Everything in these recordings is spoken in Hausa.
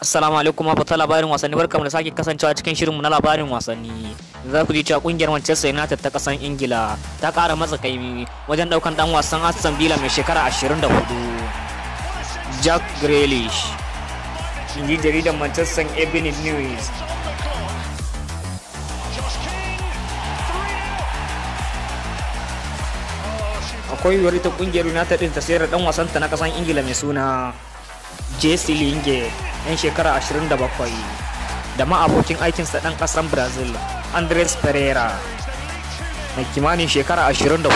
Assalamu alaikum mafata labarin wasanni, barkamu da sake kasancewa cikin shirinmu na labarin wasanni. Za ku ji cewa kungiyar Manchester United ta kasan Ingila ta ƙara matsa kaimi wajen ɗaukan ɗan wasan Aston Villa mai shekara 24 Jack Grealish. Inji jaridar Manchester Evening News. Akwai yiwuwar ita kungiyar United din ta sayar da ɗan wasanta na kasan Ingila mai suna Jesse Lingard, yan shekara 27, da ma abokin aikinsa ɗan ƙasar Brazil Andres Pereira mai kimanin shekara 24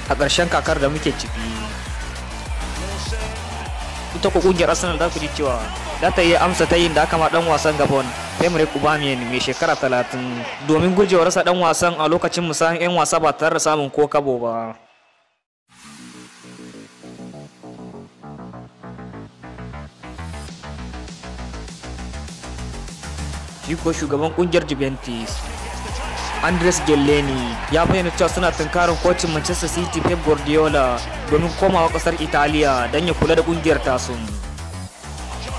a ƙarshen kakar da muke ciki. Ita ko ƙungiyar Arsenal za ku ji cewa za ta iya amsa ta yin da aka ma ɗan wasan Gabon Pierre-Emerick Aubameyang mai shekara 30 domin gujewa rasa ɗan wasan a lokacin musayan 'yan wasa ba tare da samun ko kabo ba. Shi ko shugaban kungiyar Juventus Andres Gelleni ya bayyana cewa suna tunkarin kocin Manchester City Pep Guardiola domin komawa kasar Italiya don ya kula da kungiyar tasu.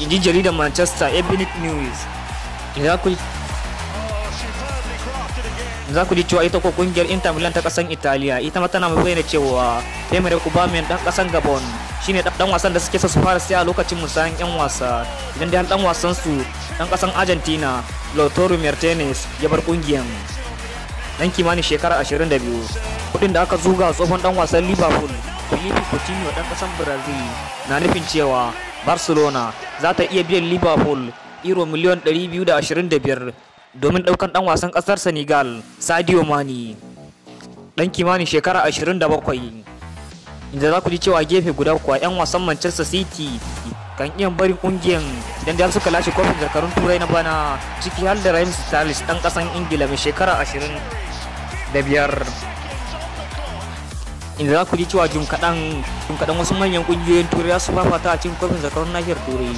Inji jaridar Manchester Evening News. Za ku ji cewa ita ko kungiyar Inter Milan ta kasan Italiya ita ma tana mai bayyana cewa Pierre-Emerick Aubameyang dan kasan Gabon shine dan wasan da suke so su fara siya a lokacin musayan yan wasa, idan dai har dan wasan su dan kasan Argentina Lautaro Martinez ya bar kungiyan, dan kimanin shekara 22. Kudin da aka zuga tsohon dan wasan Liverpool Felipe Coutinho dan kasan Brazil na nufin cewa Barcelona za ta iya biyan Liverpool euro miliyan 225 domin daukan dan wasan kasar Senegal Sadio Mane dan kimanin shekara 27. Inda za ku ji cewa gefe guda kuwa 'yan wasan Manchester City kan iya barin kungiyan idan da suka lashe kofin zakarun Turai na bana, ciki har da Raheem Sterling dan kasan Ingila mai shekara 25. Inda za ku ji cewa jim kaɗan wasu manyan kungiyoyin Turai su fafata a cikin kofin zakarun nahiyar Turai,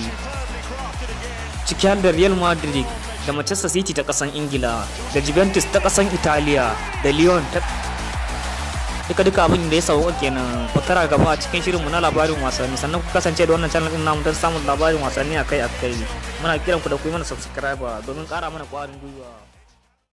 ciki har da Real Madrid da Manchester City ta kasan Ingila da Juventus ta kasan Italiya da Lyon ta duka abin da ya sauka kenan. Ku tara gaba a cikin shirinmu na labarin wasanni, sannan ku kasance da wannan channel din namu don samun labarin wasanni akai-akai. Muna kiran ku da ku yi mana subscribe domin ƙara mana ƙwarin gwiwa.